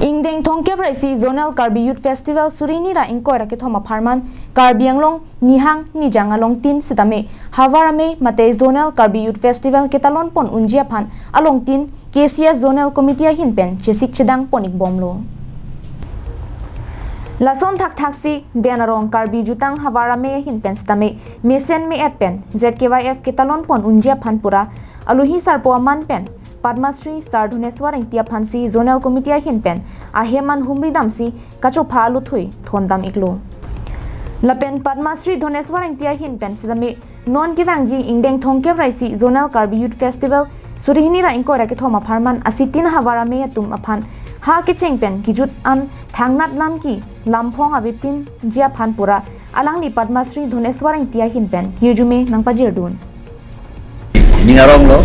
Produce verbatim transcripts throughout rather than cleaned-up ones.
Ingdeng thomkep ra isi Zonal Karbi Youth Festival suri hini ra ingkoi ra kethom apharman Karbi Anglong nihang nijang alongtin sitame Havar Amei mate Zonal Karbi Youth Festival ketalon pon unji aphan alongtin K C S Zonal Committee ahin pen chesik chedang pon ikbomlo. Lason thakthaksi Den Arong Karbi Jutang Havar Amei ahin pen sitame mesen me-et pen Z K Y F ketalon pon unji aphan pura alohi sarpo aman pen Padma Shri Sar Dhoneswar Engti aphansi Zonal Committee ahin pen ahem an humri damsi kachopha aluthui thondam iklo. Lapen Padma Shri Dhoneswar Engti ahin pen sitame non kevangji ingdeng thomkep ra isi Zonal Karbi Youth Festival suri hini ra ingkoi ra kethom apharman asitin Havar Amei atum aphan ha kecheng pen kejut an thangnat lam ke lamphong avepinji aphan pura alangli Padma Shri Dhoneswar Engti ahin pen hirjume nangpajirdun. Ning aronglo,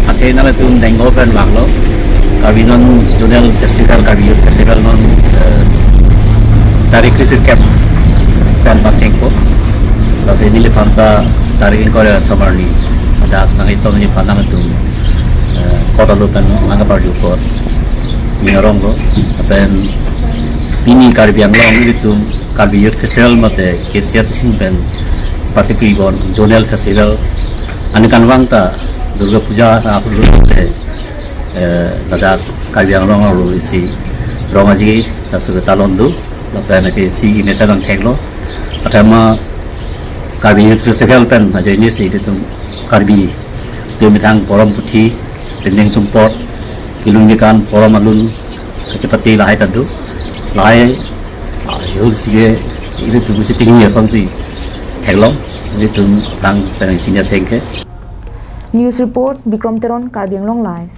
athe nanglitum denggo pen vanglo, Karbi non Zonal Festival, Karbi Youth Festival non, eh, tarik kresirkep pen pangchengpo. Lasi neliphan ta tarik ingkoi ra thom arni, dak nangtum neliphan nanglitum, eh, kot alo pen nangkaparju apot ning aronglo. Lapen pini Karbi Anglong ilitum Karbi Youth Festival mate K C S ahin pen participate pon Zonal Festival aningkanvang ta Durga Puja apor te, eh, ladak Karbi Anglong arlo isi rong aji laso ketalon do, lapen ke isi imesa nangtheklo. Athema Karbi Youth Festival pen ajoine si ilitum Karbi atum methang porom puthi, pending sumpot, kelun kekan, porom alun, kachepate lahai ta do. Lahai, ah, yo sige, ilitum si tingni asonsi theklong, ilitum rang pen senior tengke. News report, Bikrom Teron, Karbi Anglong Live.